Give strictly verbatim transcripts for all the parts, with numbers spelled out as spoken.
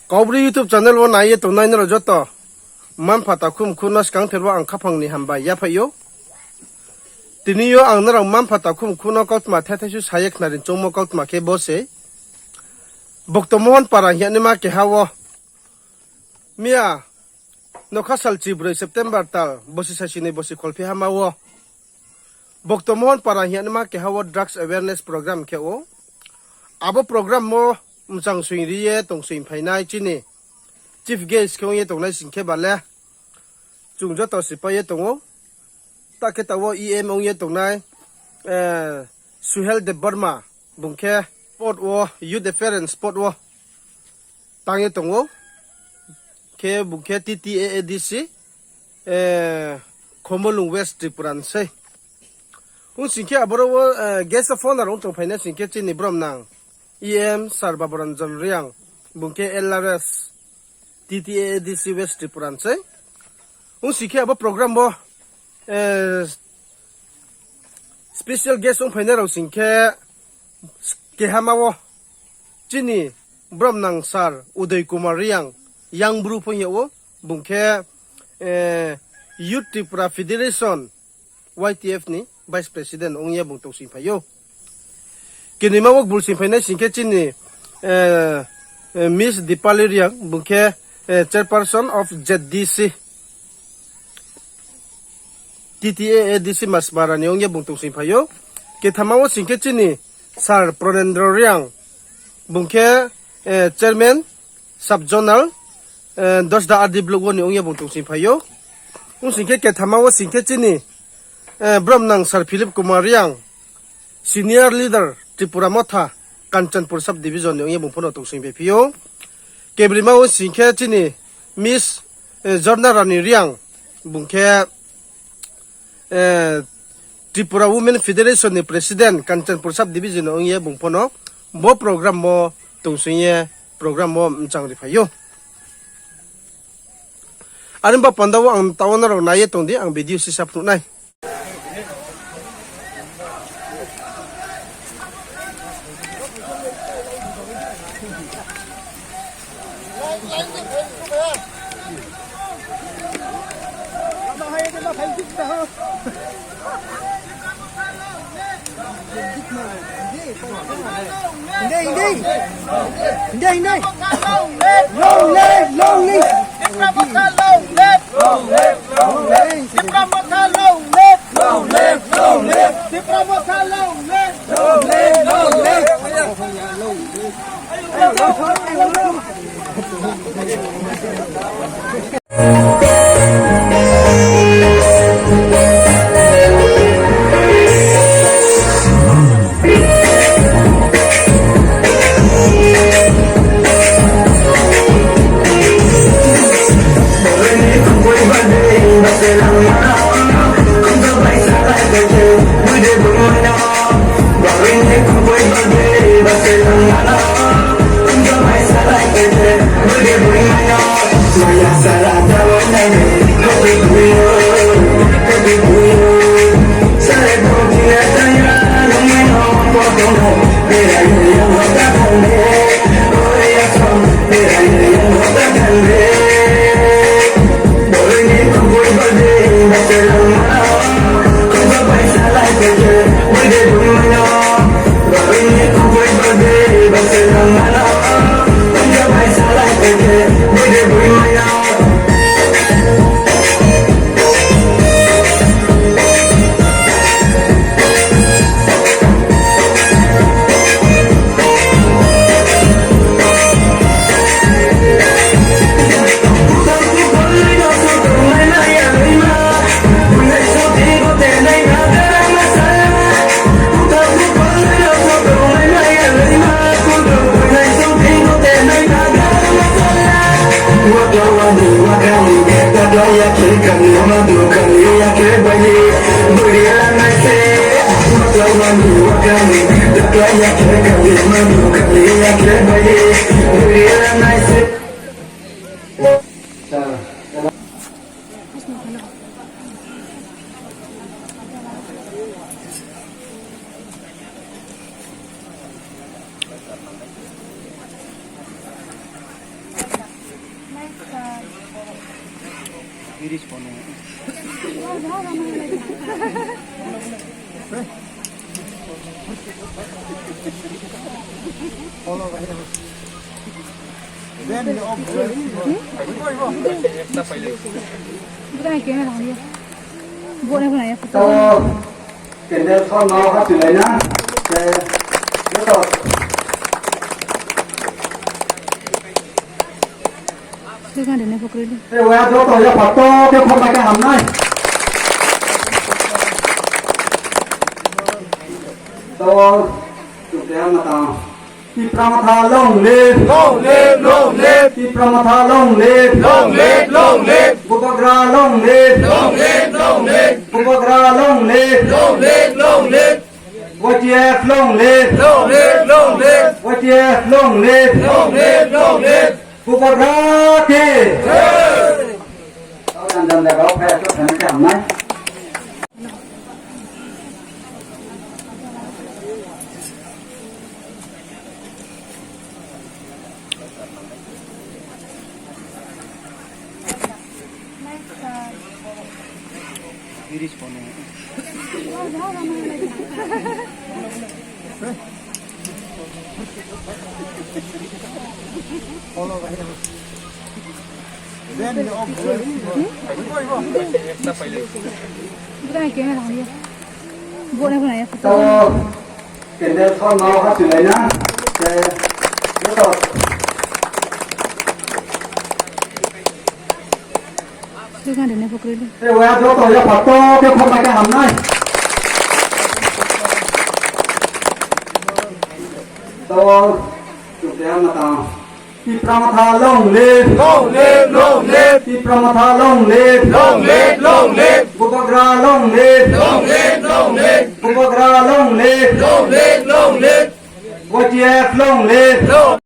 Kaubru YouTube channel wo nai ye tongnai nrao joto, mma-mpha takhu mkhu no skangther wo ang khaphang ni hambai yaphaih ou. Tini yo ang nrao mma-mpha takhu mkhu no kautma thethaishu sa ye khnari choungmo kautma khe bo se. Boktomohon para hing ye naima keha wo, miya nokha sal chibroi September tal bosi saisinoi bosi kholphehama wo Boktomohon para hing ye naima keha wo drugs awareness program khe ou. Abo program wo mchang soing ri ye tongsoing phainai chini chief guest khe ong ye tongnai sing khe bale chung joto sipai ye tong ou. Ta khe taoh wo E M ong ye tongnai, eh, Suhel Debbarma, bung khe sport wo, youth affairs and sport wo tang ye tong ou. Khe bung khe T T A A D C, eh, Khumulwng West Tripura ni sei. Ong sing khe aboro wo, eh, guest of honour ong tong phainai sing khe chini bromnang E M Sir Baburanjan Reang, bung khe L R S, T T A A D C West Tripura ni sei. Ong sing khe abo program wo, eh, special guest ong phainai rao sing khe kehama wo chini bromnang Sir Uday Kumar Reang, yang bru pho hing yag ou, bung khe, eh, Youth Tripura Federation, Y T F ni vice president ong ye bung tongsoing phai ou. Kenoima wo bung soing phainai sing khe chini, eh, eh, Miss Dipali Reang, bung khe, eh, chairperson of Z D C, T T A A D C Masbara ni ong ye bung tongsoing phai ou. Kethama wo sing khe chini Sir Pranendra Reang, bung khe, eh, chairman sub zonal, eh, Dasda R D block wo ni ong ye bung tongsoing phai ou. Ong sing khe kethama wo sing khe chini, eh, bromnang Sir Philip Kumar Reang, senior leader Tripura Motha, Kanchanpur sub division ni ong ye bung pho no tongsoing bai phi ou. Kebrima wo sing khe chini Miss, eh, Jorna Rani Reang, bung khe, eh, Tripura Women Federation ni president, Kanchanpur sub division ni ong ye bung pho no bo program wo tongsoing ye program wo mchang ri phai ou. Are ba panda wo ang taoh wo nrao nai ye tong di, ang video sisa phnuh nai. Long live, long live. Tipra Motha long live. Long live, long live. Tipra Motha long live. Long live, long live. Tipra Motha long live. Long live, long live. Candle thon no ha chulai na. Khe, joto. Khe, wa joto ya phato khe khorna khe hamnai. To, chukya ma tang. Tipra Motha long live. Long live, long live. Tipra Motha long live. Long live, long live. Bubagra long live. Long live, long live. Bubagra long live. Long live, long live. Y T F long live. Long live, long live. Y T F long live. Long live, long live. Bubagra ki. Jai. Tau jan jan da gau phai tu thani khe hamnai. Tau candle thon no ha chulai na. Khe, joto. Te wa joto ya phato khe khorna khe hamnai. To, chukya ma tang. Tipra Motha long live. Long live, long live. Tipra Motha long live. Long live, long live. Bubagra long live. Long live, long live. Bubagra long live. Long live, long live. Y T F long live. Long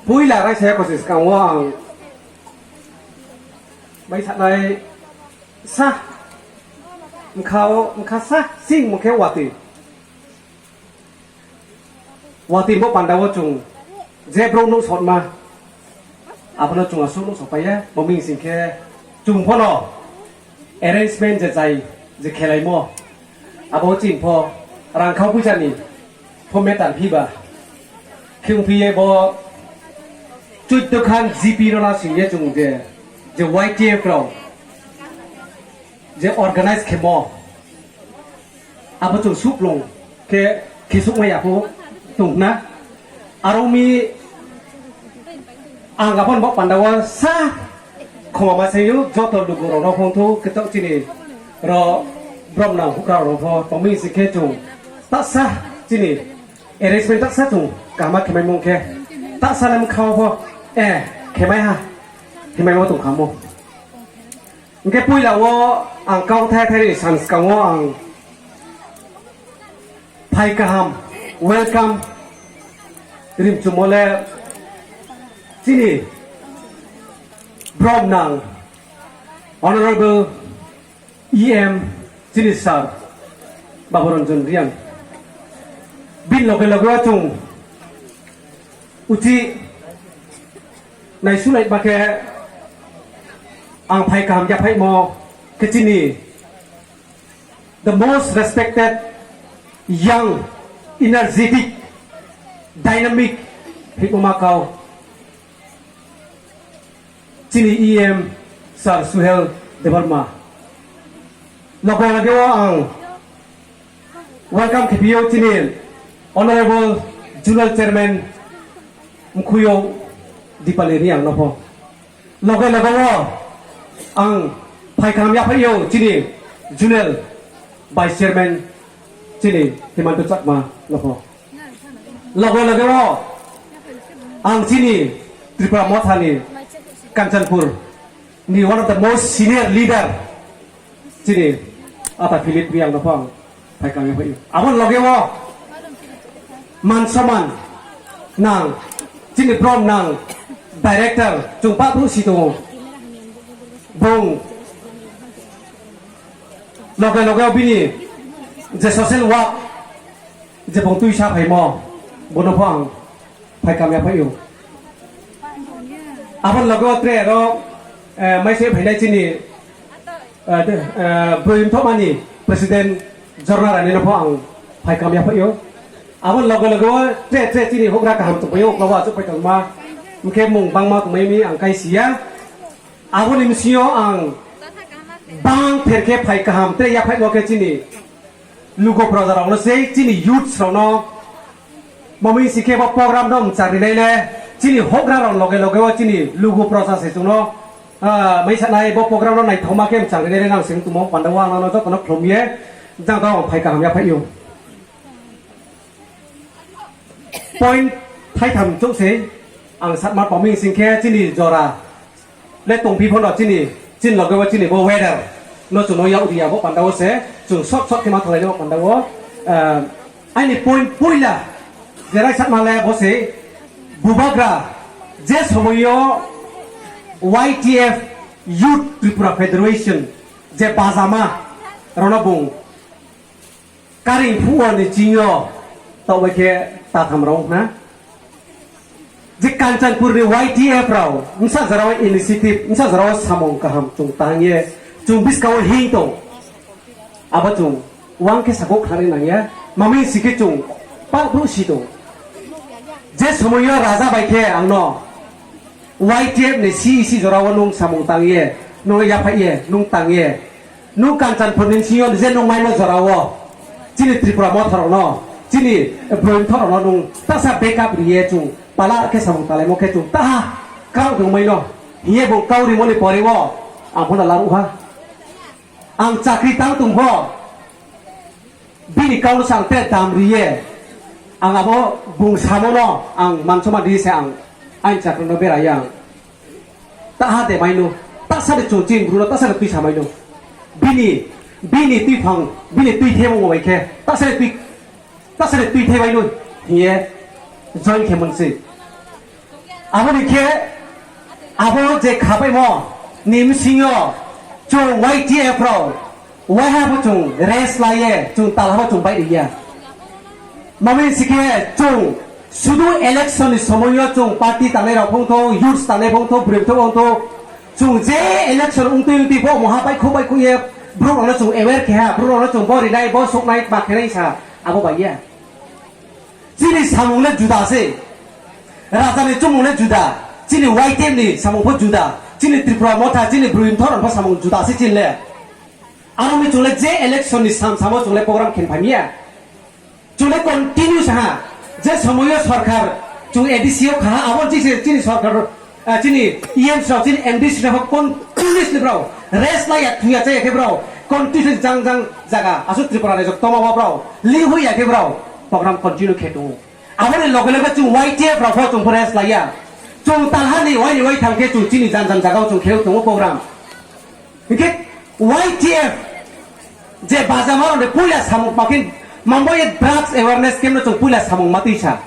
Poila raisa ya kosi skang wo ang bai sanai sa, mkha wo, mkha sa, sing mung khe Wati. Wati bo panda wo chung je brouh nuhsaotma, abo no chung asuh nuhsaopai ye, bo ming sing khe chung pho no arrangement je chai, je khelaimo, abo chini pho rangkhau poicha ni pho matter phi ba, khe ongphi ye bo চৌদ্দ khan G P no la sing ye chung je, je Y T F rao je organize khemo, abo chung suhplung khe khesuhmai ya pho tong khna. Aro mi ang abo ni bo panda wo sa khoma ma se ou, joto lugu rao no phone thou khe taoh chini ro brom nang houhgra rao no pho tongmi sing khe chung tahsa chini arrangement tahsa chung kaham khe maimo khe tahsa le mkha wo pho, eh, khe mai ha, khe maimo tong khamo. Hing khe poila wo ang kau thai thai ni san skang wo ang phai kaham, welcome rimchumo le chini brom nang Honorable E M chini sir Babu Ranjan Reang. Bini loge loge wo chung uchih naisulaima khe ang phai kaham yaphaihmo khe chini the most respected Young, energetic, dynamic hingmo ma kau chini E M Sir Suhel Debbarma. Loge loge wo ang welcome khe phi ou chini Honourable Zonal Chairman mkhui ou Dipali Reang no pho. Loge loge wo ang phai kaham yaphaih ou chini Zonal Vice Chairman chini Himanta Chakma no pho. Loge loge wo ang chini Tipra Motha ni Kanchanpur ni one of the most senior leader chini ata Philip Reang no pho ang phai kaham yaphaih ou. Abo ni loge wo man soman nang chini brom nang director chung pah bru si tong ou. Bung loge loge wo bini je social work je bung tuisa phaimo, bo no pho ang phai kaham yaphaih ou. Abo ni loge wo tre aro, eh, maise phainai chini, eh, de, eh, broi mthohma ni president Jorna Rani no pho ang phai kaham yaphaih ou. Abo ni loge loge wo tre tre chini houhgra kaham tongpai ou, kla wo achouhpai tongma, hing khe mung bangma tongmai mi ang kaisi ya. Abo ni bsing yo ang bangther khe phai kaham tre yaphaihmo khe chini lugu proja rao no sei, chini youths rao no. Mami sing khe bo program no mchang rinai le, chini houhgra rao loge loge wo chini lugu proja se chung no, ah, maisanai bo program no naithaoma khe mchang rinai le nang sing tongmo panda wo ang no joto no khlum ye, jang tong phai kaham yaphaih ou. Point thaitham chouh se ang satma pami sing khe chini jora le tongphi pho no chini, chini loge wo chini bo weather no chung no yak ri ya bo panda wo se, chung short short khe ma thanglai nai bo panda wo, eh, aini point poila je raisatma le bo se, bubagra je somoi yo Y T F, Youth Tripura Federation, je bajama rao no bung karing phuh wo ni ching yo taoh bai khe tatham rao na. Je Kanchanpur ni Y T F rao bsa jora wo initiative, bsa jora wo samung kaham chung tang ye, chung buskang wo hing tong. Abo chung uang khe sakhouh khnari nang ya, mami sing khe chung pah bru si tong. Je somoi yo raja bai khe ang no Y T F ni C E C jora wo nung samung tang ye, nung yaphaih ye, nung tang ye, nung Kanchanpur ni sing yo je nung maimo jora wo, chini Tripura Motha rao no, chini broi mthoh rao no nung tasa backup ri ye chung pala khe samung tanglaimo khe chung taha kau tongmai no hing ye bung kau rimo ni pore wo ang pho no laruh ha. Ang chakri tang tong pho, bini kau no se ang tre dam ri ye, ang abo bung samo no ang mansoma di se ang aini chakri no bera ye ang. Taha de mai no, tasa de chung chini bru no tasa de tuisa mai no. Bini, bini tuiphang, bini tuithemo bai khe, tasa de tui, tasa de tuithemai no hing ye join khe mon se. Abo ni khe, abo je khapaimo ni bsing yo chung Y T F rao, waiha pho chung rest la ye, chung talha pho chung baih ri ya. Mami sing khe chung sudu election ni somoi yo chung party tangnai rao phongthou, youths tangnai phongthou, broi phongthou, chung je election ongtui ongtui pho mungha baihkhouh baihkhouh ye, brouh rao no chung aware khe ha, brouh rao no chung bo rinai, bo souhnai, ma khenai sa, abo bai ya. Chini samung le juda se. Raja ni chumung le juda. Chini Y T F ni samung pho juda. Chini Tripura Motha, chini broi mthoh rao pho samung juda se chini le. Aro mi chung le je election ni sam samo chung le program khe phai mi ya. Chung le continue sa ha. Je somoi yo sorkar chung A D C yo kha ha, abo chini se chini sorkar, chini E M rao, chini M D C rao continuously brao rest la ya, thung ya, chá ya khe brao continuously jang jang zaga, asuh Tripura ni joto ma wo brao lihoi ya khe brao program continue khe tong ou. Abo ni loge loge chung Y T F rao pho chung pho rest la ya. Chung talha ni wai ni wai thang khe chung chini jan jan zaga wo chung khe tong ou program. Hing khe Y T F je bajama rao ni poila samung ma khe, mambo ye drugs awareness camp no chung poila samung ma tuisa.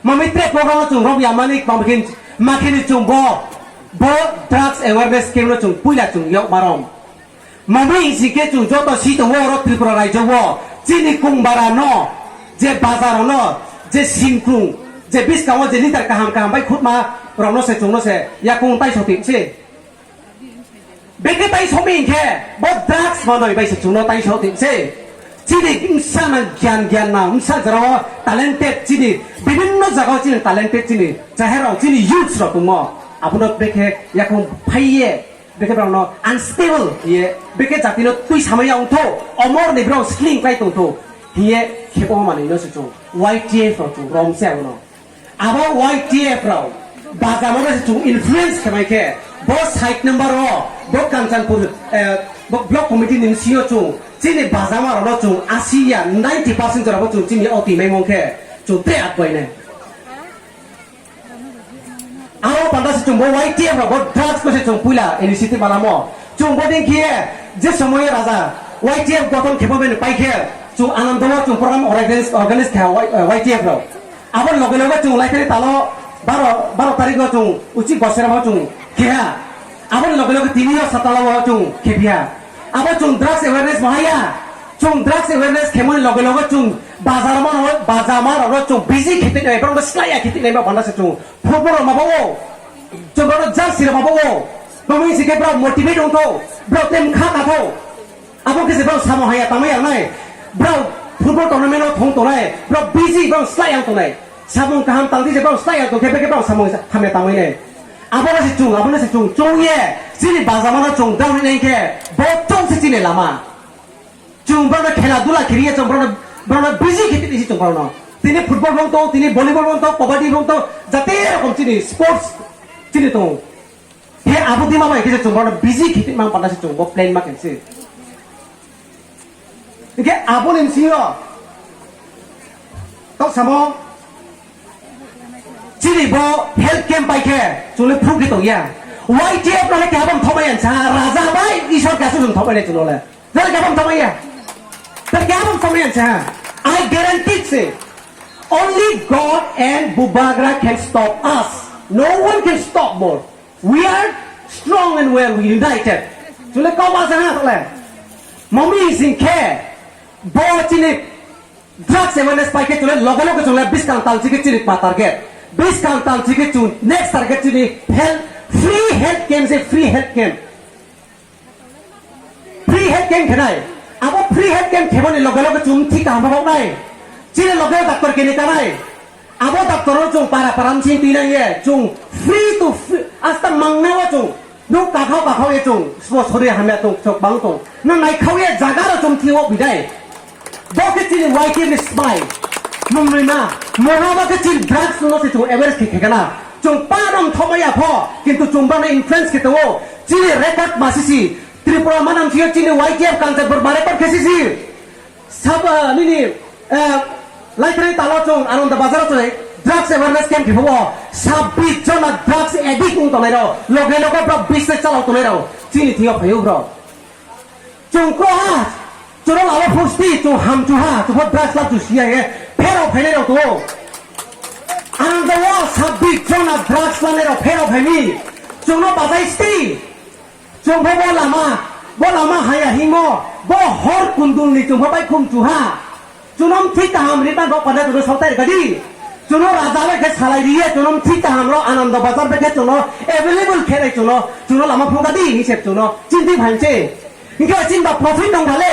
Mami tre program no chung rom ya mani, ma khe, ma khe ni chung bo, bo drugs awareness camp no chung poila chung yagma rom. Mami sing khe chung joto si tong wo oro Tripura raijo wo, chini kongbara no, je bajar rao no, je singkrung, je buskang wo je leader kaham kaham baihkhouhma rao no se chung no se yakoung taiso tong se. Bekhe taiso mi hing khe, bo drugs manoi bai se chung no taiso tong se. Chini bsa na gyan gyan na bsa jora wo talented chini, bibhinno zaga wo chini talented chini chahera rao chini youths rao tongmo. Abo no bekhe yakoung phai ye, bekhe brao no unstable ye, bekhe jati no tuisamai ya ong thou, omor ni brao sleing klái tong thou hing ye khebo manoi no se chung Y T F rao chung rom se abo no. Abo Y T F rao bajama no se chung influence khe mai khe, bo side number wo, bo Kanchanpur, bo block committee ni bsing yo chung chini bajama rao no chung asi ya ninety percent jora bo chung chini oti maimung khe chung tre atbai nai. Aro panda se chung bo Y T F rao bo drugs no se chung poila initiative malamo. Chung bo din khe je somoy yo raja Y T F gothon khemo bini pai khe chung Anando wo chung program organize, organize khe ha Y-, Y T F rao. Abo loge loge chung laithani talo baro, baro tarik wo chung uchih Gosera wo chung khe ha. Abo loge loge tini yo Satala wo chung khe phi ha. Abo chung drugs awareness bo ha ya. Chung drugs awareness khemo ni loge loge chung bajama rao, bajama rao no chung busy khe tui nai, brao no slái ya khe tui nai ba panda se chung football rao ma ba ou. Chung brao no jersey rao ma ba ou. Bo mi si khe brao motivate ong thou, brao tem kha ka thou. Abo khe se brao samung hamya tangmai ya nai. Brao football tournament wo thong tongnai, brao busy, brao slái ya tongnai. Samung kaham tang di se brao slái ya tong khe, bekhe brao samung hamya tangmai nai. Abo no se chung, abo no se chung, chung ye, chini bajama no chung down ri nai khe, bo chung se chini lama. Chung brao no khela dula khe ri ye, chung brao no, brao no busy khe tini se chung brao no. Tini football rong tong, tini volleyball rong tong, kabaddi rong tong, jate rokom chini sports chini tong. Khe abo dima bai khe se chung brao no busy khe tini mang panda se chung bo plan ma khe se. Hing khe abo ni bsing yo, taoh samo, chini bo health camp pai khe, chung le phruh khe tong ya. Y T F no le keha bo mthaohmai ya sa, raja bai Isor keha se mthaohmai nai chung no le. Tar keha bo mthaohmai ya. Tar keha bo mthaohmai ya sa. I guarantee se, only God and Bubagra can stop us. No one can stop more. We are strong and well united. Chung le kau ma sa ha le. Mami sing khe, bo chini drugs awareness pai khe chung le loge loge chung le buskang talchi khe chini kma target. Buskang talchi khe chung next target chini health, free health camp se free health camp. Free health camp khe nai. Abo free health camp khemo ni loge loge chung bthi kaham bo nai. Chini loge doctor keni ta nai. Abo doctor no chung para para bsing tui nai ye, chung free to free, asta mangnai wo chung, nung kakhao kakhao ye chung, sbo sori hamya tong, chok bang tong. Nung naikhao ye zaga rao chung bthi wo bi nai. Bo khe chini Y T F ni smai. Mung noi ma, mungha bo khe chini drugs no se chung awareness khe khe kana. Chung pa no mthaohmai ya pho, kintu chung brao no influence khe tong ou. Chini record ma sisi, Tripura manang si yo chini Y T F Kanchanpur ma record khe sisi. Sab, nini, laithani talo chung Ananda Bazar wo chung drugs awareness camp khe phuh wo, sabbish jona drugs addict ong tongnai rao, loge loge brao business chalao tongnai rao chini thing yo phai ou brao. Chung kroiha, chung no lalo phusti, chung hamchu ha, chung pho drugs lab chu si ya ye, pherao phainai rao tong ou. Ananda wo sabbish jona drugs lanai rao pherao phai mi, chung no bazai sti. Chung pho bo lama, bo lama haya hingmo, bo hor kundul ni chung pho baikhum chu ha. Chung no bthi kaham ri ba bo panda chung no saohtai ri ka di. Chung no raja bai khe salai ri ye, chung no bthi kaham rao Ananda Bazar bai khe chung no available khe nai chung no, chung no lama phung ka di hing se chung no chinti phaing se. Hing khe chini ba profit tong kha le.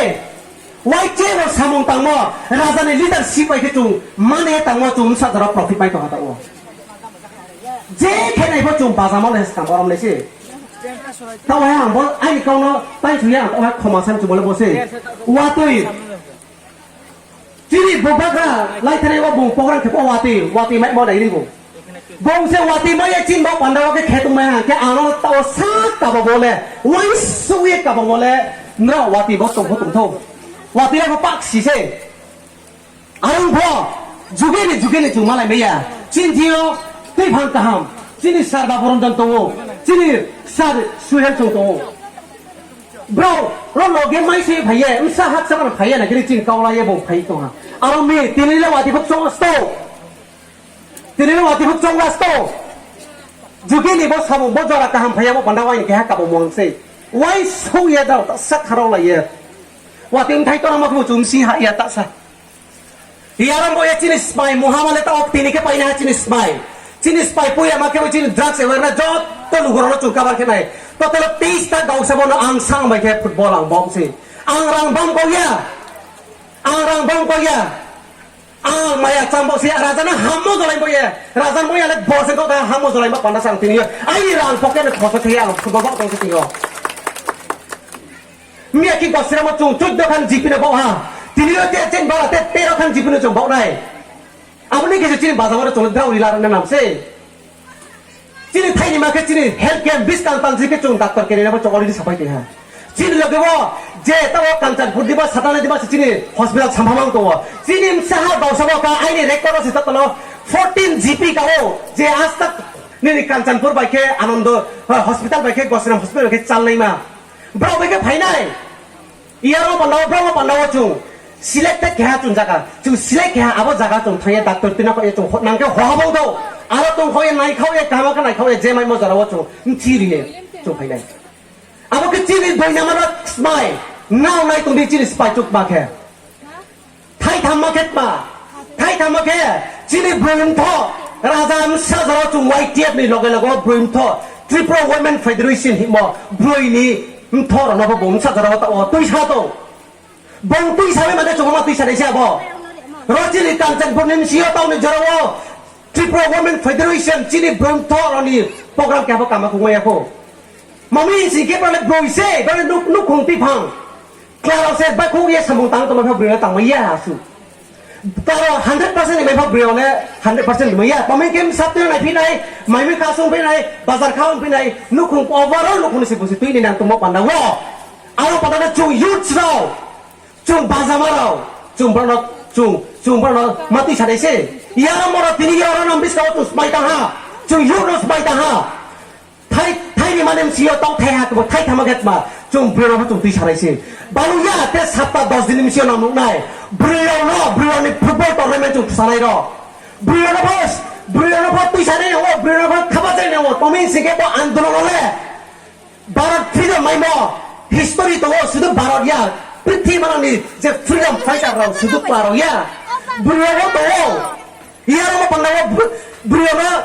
Wai che rao samung tangmo, raja ni leadership bai khe chung mane tangmo chung bsa jora profit mai tong ha taoh wo. Je khe nai pho chung bazamo le skang borom nai se. Taoh hai ang bo aini kau no tai chu ye ang taoh hai khoma san chu bo le bo se. Watoi. Chini Bubagra laithani wo bung program khe pho watoi, watoi maimo nai ri bung. Bung se watoi mai ye chini bo panda wo khe khe tongmai ha khe ang no taoh wo sa kabo bo le, uaingsouh ye kabo bo le, nrao watoi bo tong pho tong thou. Watoi le bo pak si se. Are ong pho, juge ni juge ni chung malai mai ya. Chini thing yo tuiphang kaham, chini sir Baburanjan tong ou, chini sir Suhel chung tong ou. Brao rao loge mai se phai ye, bsa hakcha rao phai ye, na khe chini kau la ye bo phai tong ha. Aro mi, tini le watoi pho choung sto. Tini le watoi pho choung sto. Juge ni bo samung bo jora kaham phai ya bo panda wo aini keha kabo mung se. Uaingsouh ye dao ta sak harao lai ye. Watoi bthai tongnangmo khe bo chung bsing ha ya ta sa. Yarom bo ye chini smai, mungha ma le taoh wo tini khe painaiha chini smai. Chini smai poi ya ma khe bo chini drugs awareness joto lugo rao no chung cover khe nai. Total teis ta gausa bo no ang sang bai khe football ang bom se. Ang rang bam kau ya. Ang rang bang bo ya. Ang maya cham bo se ya, raja no hammo jolai bo ye. Raja no bo ya le bo se kau ta hammo jolai ba panda se ang tini yo. Aini rang pocket no khoso khe ye ang football bak tong se tini yo. Miya ki Gosiramo chung chuddo khan G P no bau ha. Tini yo te chen bara te tero khan G P no chung bau nai. Abo ni khe se chini bazar wo chung drao ri la rao na nam se. Chini thai ni ma khe chini health camp buskang tang si khe chung doctor keni na bo chung already sapai tong ha. Chini loge wo je taoh wo Kanchanpur diba, Satana diba se chini hospital sampha mang tong ou. Chini bsa ha bausa bo ka aini record wo se taoh no fourteen G P ka ou je astak nini Kanchanpur bai khe Anando, eh, hospital bai khe Gosiram hospital bai khe chalnaima. Brao bai khe phainai. Iyaro panda wo, brao panda wo chung select khe keha chung zaga, chung select keha abo zaga chung thang ye doctor tuina khe ye chung nang khe hoha bau dou. Aro tong khe ye naikhao ye, kaham khe naikhao ye, je maimo jora wo chung mthi ri ye chung phainai. Abo khe chini doinama rok smai, nao nai tong di chini spai chukma khe. Thaitham ma khe tma, thaitham ma khe chini broi mtho, raja bsa jora wo chung Y T F ni loge loge wo broi mtho, Tripura Women Federation hingmo broi ni mtho rao no bo bung bsa jora wo taoh wo tuisa tong. Bung tuisa bai mane chung ma tuisa nai se abo. Ro chini Kanchanpur ni bsing yo taoh ni jora wo Tripura Women Federation chini broi mtho rao ni program keha pho kama khongmai ya pho. Mami sing khe brao le broi se, brao le nuk-, nukhung tuiphang. Kla rao se baihkhouh ye samung tang tongmai pho broi le tangmai ya su. Kla rao hundred percent ni mai pho broi le hundred percent ni mai ya. Tongmai khe bsa tui naiphi nai, mai mui kha sung phi nai, bazar kha ong phi nai, nukhung overall nukhung ni se bo se tui ni nang tongmo panda wo. Aro panda no chung youths rao, chung bazama rao, chung brao no, chung, chung brao no ma tuisa nai se. Yar moro tini yo aro no buskang wo chung smai tang ha, chung youth no smai tang ha. Thai, thai ni mane bsing yo taoh thai ha khe bo thaitham ma khe tma, chung broi no pho chung tuisa nai se. Balu ya te sapta dos din ni bsing yo nang nuh nai. Broi rao no, broi rao ni football tournament chung khusa nai ro. Broi rao no pho, broi rao no pho tuisa nai nang ou, broi rao no pho khaba chai nang ou, tongming sing khe bo andolon no le. Bharat freedom maimo history tong ou, sudu Bharat ya, prithibi manang ni je freedom fighter rao sudu kla rao ya. Broi rao no tong ou. Yar mo panda wo br-, broi rao no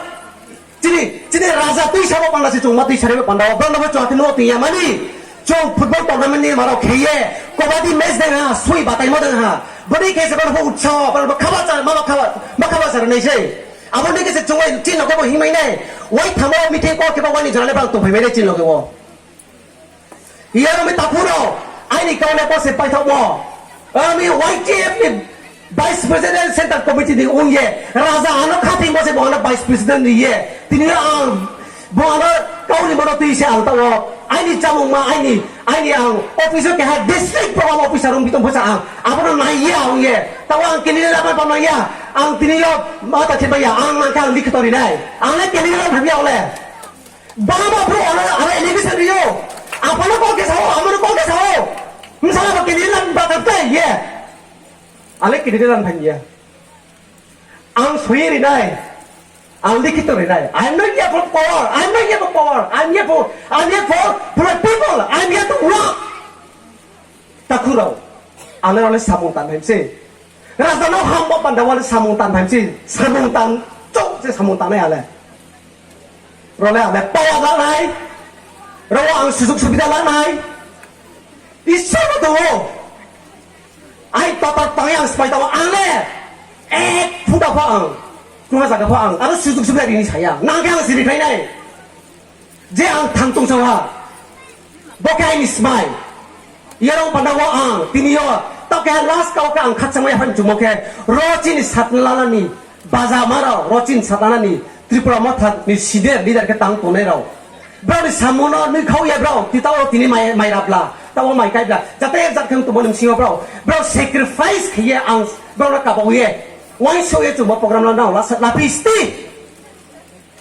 chini, chini raja tuisa bo panda se chung ma tuisa ri bo panda wo, brao no bo chung akheno tong ya mani. Chung football tournament ni ma rao khe ye, kabaddi match dei ha, soi bataimo dei ha. Bodei khe se brao no bo utsaho, brao no bo khaba cha, ma khaba, ma khaba cha ri nai se. Abo ni khe se chung bai chini loge bo hingmai nai. Wai thamo meeting ko khe bo wani jora le brao tongphai mai nai chini loge wo. Yar mi takhu rao, aini kau le bo se paithaohmo. Ami Y T F ni Vice President Central Committee ni ong ye, raja ano khathing bo se bo ano Vice President ri ye. Tini ang bo ano kau ni mano tui se ang taoh wo. Aini chámungma, aini, aini ang office wo keha district program officer ong bi tong pho sa ang. Abo no nai ya ong ye. Taoh ang candidate lamai pamai ya. Ang tini yo ma ta khe bai ya. Ang nang khe ang likhi to ri nai. Ang le candidate lamai ya le. Bangma brouh ano, ano allegation ri ou. Apa no kau khe sa ou, amo no kau khe sa ou. Bsala bo candidate lam ba ta tei ye. Ale candidate lam phai ya. Ang soi ri nai. Ang likhi to ri nai. I'm not here for power. I'm not here for power. I'm here for, I'm here for, for the people. I'm here to work. Takhu rao, ang le rao le samung tang nai se. Raja no hammo panda wo le samung tang nai se. Samung tang chouh se samung tang nai ang le. Rao le ang le power la nai. Rao ang sujug subida la nai. Isor bo tong ou. Ai total tang ye ang smai tang ou ang le. Ek phuda pho ang. Krungha zaga pho ang. Aro sujug subida ri ni sa ya. Nang khe ang siri khlai nai. Je ang thang tong sa ha. Bo khe aini smai. Yarong panda wo ang tini yo. Taoh khe last kau khe ang khakchangma ya phai mchumo khe. Ro chini satna lana ni. Bazama rao, ro chini satna ni. Tripura Motha ni senior leader khe tang tongnai rao. Brao ni samung no nuikhaoh ye brao. Ti taoh wo tini mai, mai rabla. Taoh wo mai kaibla. Jate jat khe tongmo ni bsing yo brao. Brao sacrifice khe ye ang brao no kabau ye. Uaingsouh ye chungbo program no nao lasa laphi sti.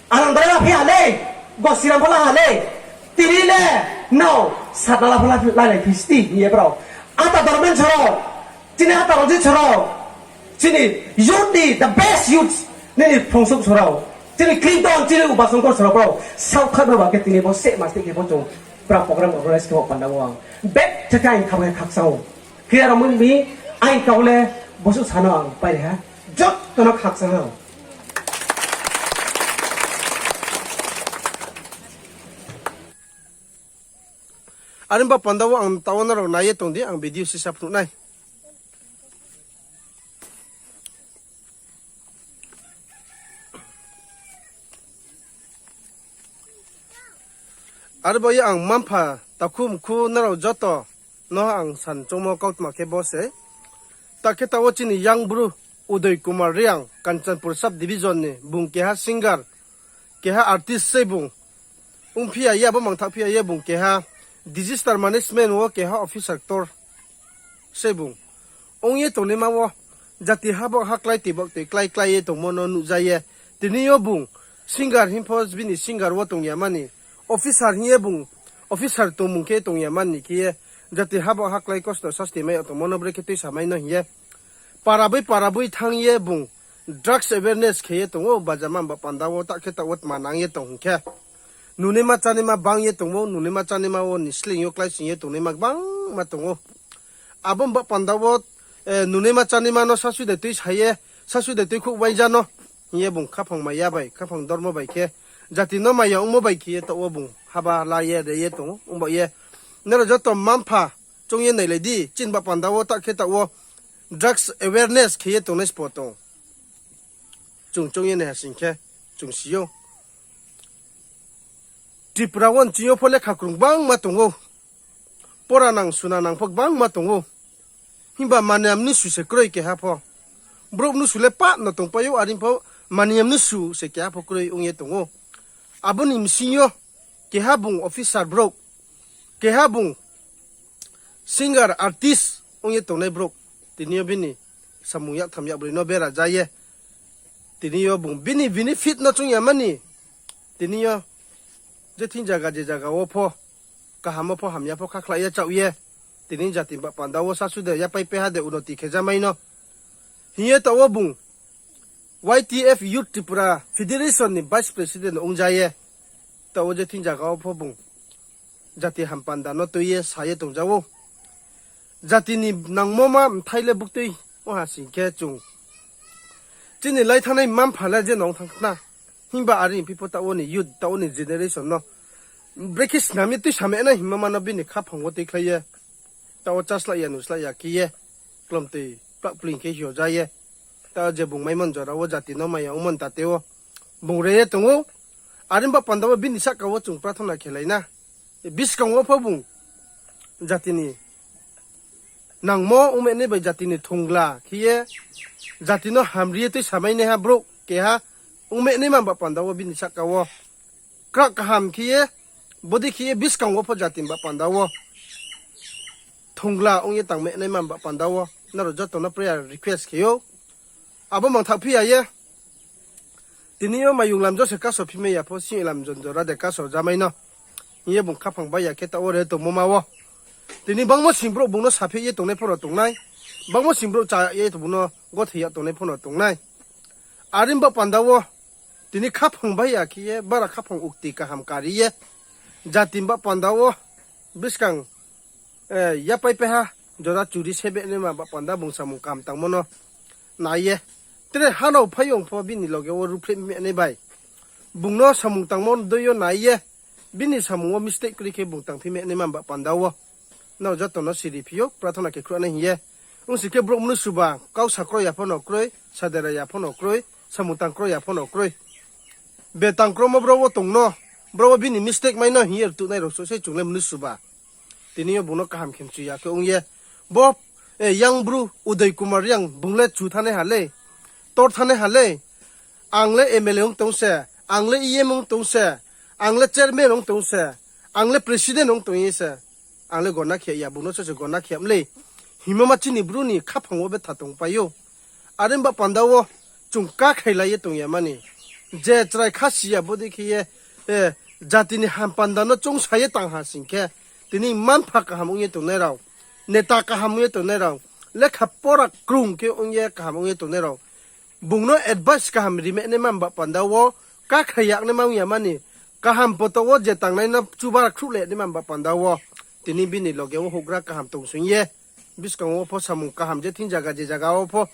Anandra la phi ha le, Gosiram pho la ha le, tini le, no, satna la pho la, la, la phi sti, hing ye brao. Ata dormen soro, chini ata Ranjit soro, chini youth ni, the best youth, nini Phongsuk soro, chini Clinton, chini Upa Songkor soro brao, saohthaih ba khe tini bo se mas khe bo chung, brao program organize khe bo panda wo ang. Bek thekha ang khabo khe khakchang ou. Khe aro mung mi, ang kau le, bosuh sano ang pai ha. Joto no khakchang ha. Are ba panda wo ang taoh wo nrao nai ye tong di, ang video sisa phnuh nai. Aro bo ye ang mma-mpha takhu mkhu nrao joto no ang san choungmo kautma khe bo se. Ta khe taoh wo chini yang bru Udoy Kumar Reang, Kanchanpur sub division ni, bung keha singer, keha artist se bung. Ongphi ya ye, abo mangthaoh phi ya ye bung keha disaster management wo keha officer ktor se bung. Ong ye tongnaima wo jati habak haklái toi bak toi klái klái ye tongmo no nuhja ye. Tini yo bung singer hing pho bini singer wo tong ya mani, officer hing ye bung officer tongmung khe tong ya mani khe ye, jati habak haklái kosto sasti mai yag tongmo no brekhe tuisa mai no hing ye, para boi para boi thanng ye bung drugs awareness khe ye tong ou, bajama ba panda wo ta khe taoh wo tma nang ye tong hing khe. Nunaima chánaima bang ye tong ou, nunaima chánaima wo ni sleing yo kláisoing ye tongnaima gbangma tong ou. Abo ba panda wo, eh, nunaima chánaima no sasu de tuisa ye, sasu de tuikhouh uaingja no hing ye bung khaphang maya bai, khaphang dormo bai khe, jati no maya ongmo bai khe ye taoh wo bung haba la ye re ye tong ou, ongba ye. Nrao joto mma-mpha choung ye nailai di, chini ba panda wo ta khe taoh wo drugs awareness khe ye tongnai sbo tong. Chung choung ye naiha sing khe, chung si ou. Tripura wo nching yo pho lekha krung gbangma tong ou. Pora nang suna nang pho gbangma tong ou. Himba maniyam ni su se kroi keha pho. Brouh mnusu le pah no tongpai ou, are pho maniyam ni su se keha pho kroi ong ye tong ou. Abo ni bsing yo keha bung officer brouh, keha bung singer, artist ong ye tongnai brouh, tini yo bini samung yaktham yakbroi no bera ja ye, tini yo bung bini benefit no choung ya mani, tini yo je thing zaga je zaga wo pho, kaham wo pho hamya pho khakhlai ye chaoh ye, tini jati ba panda wo sasu de yapai peha de unoti khe ja mai no hing ye taoh wo bung Y T F Youth Tripura Federation ni Vice President ong ja ye, taoh wo je thing zaga wo pho bung jati ham panda no tui ye sa ye tong ja ou. Jati ni nangmo ma mthai le buktui ong ha sing khe chung chini lai thanngnai mma-mpha le je nong thanng khna. Himba are phi pho taoh wo ni youth, taoh wo ni generation no brekhe snam ye tuisa mai nai hingmo ma no bini khaphang wo tuikhlai ye, taoh wo chá slái ya, nu slái ya khe ye, klomtoi plak pling khe hio ja ye, taoh je bung maimo ni jora wo jati no maya ongmo ni tate wo bung re ye tong ou. Are ba panda wo bini sahka wo chung prathona khelai na. Buskang wo pho bung jati ni nangmo ongmainai bai jati ni thongla khe ye, jati no hamri ye tuisa mai naiha brouh keha ongmainaima ba panda wo bini sahka wo krak kaham khe ye, bodei khe ye buskang wo pho jati ba panda wo thongla ong ye tangmainaima ba panda wo nrao joto no prayer request khe ou. Abo mangthaoh phi ya ye, tini yo mayung lam jo se kaso phi mai ya pho, sing lam jon jora de kaso ja mai no hing ye bung khaphang bai ya khe taoh wo re tongmo ma wo. Tini bangmo sing brouh bung no saphi ye tongnai pho no tong nai, bangmo sing brouh cha ye bung no gothoi ya tongnai pho no tong nai. Are ba panda wo tini khaphang bai ya khe ye, bara khaphang ukti kaham kari ye, jati ba panda wo buskang, eh, yapai peha jora churi se beh naima ba panda bung samung kaham tangmo no nai ye. Tre hanao phaiyong pho bini loge wo ruhphreh mi nai bai, bung no samung tangmo dei yo nai ye, bini samung wo mistake kroi khe bung tangphi mai naima ba panda wo nrao joto no siri phi ou, prathona khe khruh nai hing ye. Ong sing khe brouh mnusu ba kau sa kroi ya pho no kroi, sadera ya pho no kroi, samung tang kroi ya pho no kroi. Be tang kromo brouh wo tong no, brouh wo bini mistake mai no hing ye rtuhnai rao sosei chung le mnusu ba. Tini yo bung no kaham khe mchu ya khe ong ye. Bo, eh, yang bru Udoy Kumar Reang bung le chu thanngnai ha le, tor thanngnai ha le. Ang le M L A ong tong se, ang le E M ong tong se, ang le chairman ong tong se, ang le president ong tong ye se, ang le gona khe ya, bung no sose gona khe ya mlei. Hingmo ma chini bru ni khaphang wo betha tongpai ou. Are ba panda wo chung kakhailai ye tong ya mani. Je chrai khasi ya bodei khe ye, eh, jati ni ham panda no choungsa ye tang ha sing khe, tini mma-mpha kaham ong ye tongnai rao, neta kaham ong ye tongnai rao, lekha pora krung khe ong ye kaham ong ye tongnai rao, bung no advice kaham ri mai naima ba panda wo, kakhai yag naima ong ya mani, kaham poto wo je tangnai no chuba khruh le naima ba panda wo, tini bini loge wo houhgra kaham tong sing ye, buskang wo pho samung kaham je thing zaga je zaga wo pho,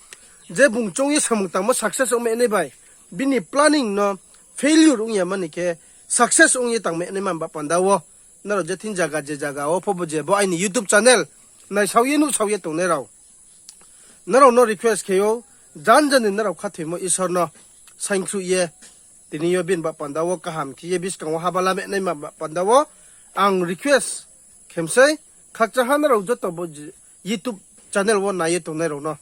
je bung choung ye samung tangmo success ong mai nai bai, bini planning no failure ong ya mani khe, success ong ye tang mai naima ba panda wo, nrao je thing zaga je zaga wo pho bo je bo aini YouTube channel naisao ye nuhsao ye tongnai rao, nrao no request khe ou, jan jan ni nrao khathoimo Isor no saingkhruh ye, tini yo bini ba panda wo kaham khe ye buskang wo haba la mai naima ba panda wo, ang request khe mi sei, khakchang ha nrao joto bo YouTube channel wo nai ye tongnai rao no.